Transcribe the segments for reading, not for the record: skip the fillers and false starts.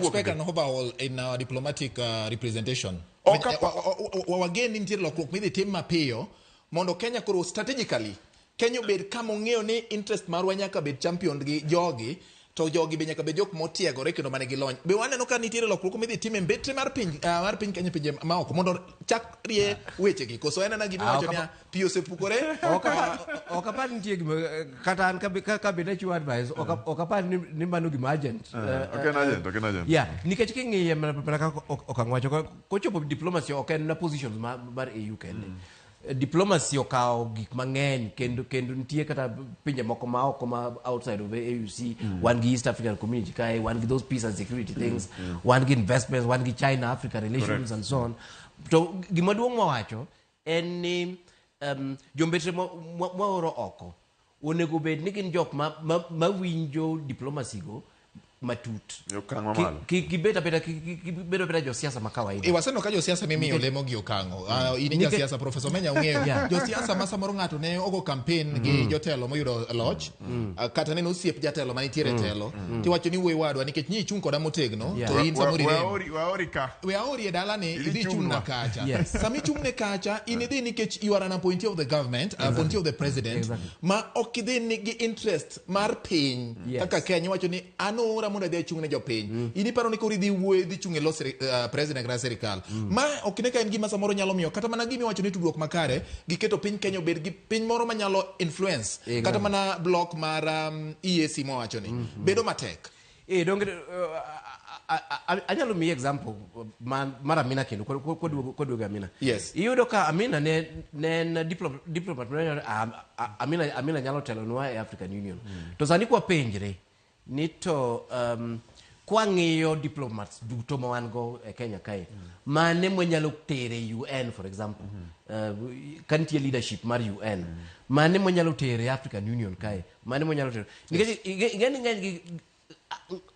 Expect an overhaul in our diplomatic representation. Wagen ni nitiere lokruok midhi tim mapiyo mondo Kenya koro strategically Kenya obed kama ong'eyo ni interest marwa nyaka bed champion gi jogi, to jogi be nyaka bed jok motiegore kendo manigi lony. Be waneno ka nitiere lokruok midhi tim e mbetre mar piny Kenya, pinje maoko, mondo chak rie wechegi, koso en ana gima Ah, iwacho ok niya pi osepukore? Ok apar nitie gima, kata an ka bed achiwo advice, ok apar ni mano gima urgent. Ok en urgent, ok en urgent. Yeah, nikech king'iye mana kaka okang' wacho, kochopo diplomacy, ok en na positions mar AU kende. Diplomacy okawo gik mang'eny, kendo nitie kata pinje moko ma oko, ma outside of AUC. Wan gi East African Community kae, wan gi those peace and security things, wan gi investments, wan gi China Africa relations and so on. To gima duong' mawacho en ni jombetre mwaoro oko onego bed ni gin jok ma winjo diplomacy go matut. E okang' mamalo. Kik gibed abeda, kik gibed abeda josiasa ma kawaida. E waseneno ka josiasa mimiyo lemo gi okang'o. In jasiasa, Professor Menya, ung'eyo josiasa ma samoro ng'ato ne ogo campaign gi jotelo moyudo loch, kata ne en osiep jatelo manitiere e telo, tiwacho ni wuoyi wadwa, nikech nyi ichung' koda motegno, to in samoro irem. Waori ka. We aori e dalani, Idhi idhi chung'na chung'nwa. kacha. Yes. Sama ichung'ne kacha, in idhi nikech you are an appointee of the government, appointee of the president, ma ok idhi ni gi interest mar piny kaka Kenya. Iwacho ni an oora mondo adhi achung' ne jopiny. In iparo ni koro idhi wuoyo, idhi chung' e lo president kata sirikal ma ok ne ka en gima samoro nyalo miyo kata mana gima iwacho ni tudruok makare gi keto piny Kenya obed gi piny moro manyalo influence kata mana block mar EAC mowacho ni bedo matek. Donge anyalo miyi example mar Amina kendo koduogo Amina. Yes. Iyudo ka Amina ne en diplomat Amina nyalo telonwa e African Union. To sani kwapenjre ni to kwang'iyo diplomats duto ma wan go e Kenya kae, mane mwanyalo tere UN, for example, ka nitie leadership mar UN, mane mwanyalo tere e African Union kae, mane mwanyalo tere, nikech ing'e ni ng'eny gi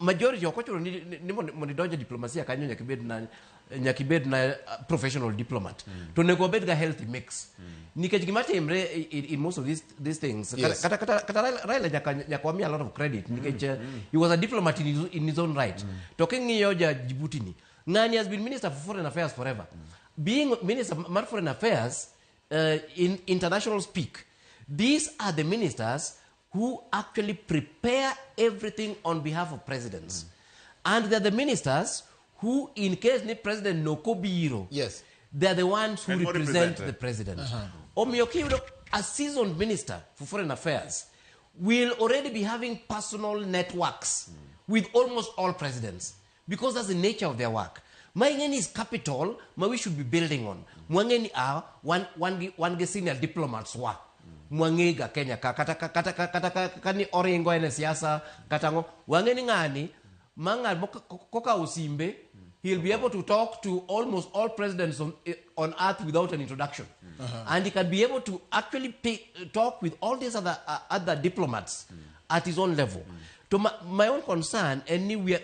majority ok ochuno ni mondo idonj e diplomasia kanyo nyaka ibed na professional diplomat. To onego wabed ga healthy mix, nikech gima timre in most of these things, kata Raila nyaka wamiya a lot of credit, nikech he was a diplomat in his own right. To king'iyo ja Djibouti ni, ng'ani has been minister for foreign affairs forever. Being minister mar foreign affairs, in international speak, these are the ministers who actually prepare everything on behalf of presidents. And they're the ministers who, in case ni president nokobiro, they're the ones who And more represent represent. The president. Omiyo kiyudo a seasoned minister for foreign affairs will already be having personal networks with almost all presidents, because that's the nature of their work. Ma ing'eni is capital ma we should be building on. Mwang'eni a wan gi senior diplomats wa mwang'ega Kenya ka kata ka ni oringo en e siasa kata ang'o, wang'e ni ng'ani ma ng'at kokawo simbe, he'll be able to talk to almost all presidents on earth without an introduction, and he can be able to actually talk with all these other diplomats at his own level. To my own concern en ni we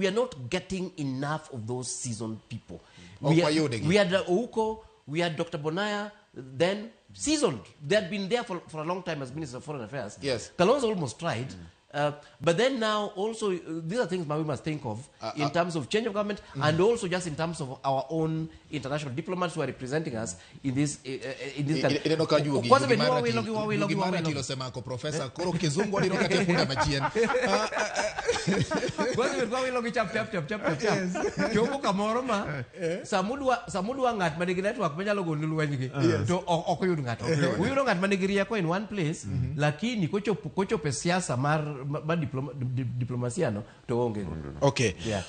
are not getting enough of those seasoned people. Ok We, are, wayudgi. We had Ouko, we had Dr. Bonaya, then seasoned. They had been there for a long time as Minister of Foreign Affairs. Kalonzo almost tried. But then now also, these are things we must think of in terms of change of government and also just in terms of our own international diplomats who are representing us in this country. Ineno ka juogi Kwanza juogi bed mar wawilo ratil gi wawilo juogi gi mar wawilo. Ratil osemako profesa, koro kizungu wadiro kata e punda machien. Kwanza bed wawilo gi chap chap chap chap chap chap. Chopo kamoro ma samudwa ng'at ma nigi network manyalo golo lweny gi to ok oyud ng'ato. Uyudo ng'at ma nigi rieko in one place, lakini kochopo e siasa mar diplomasia no to onge go. Okay. Yeah.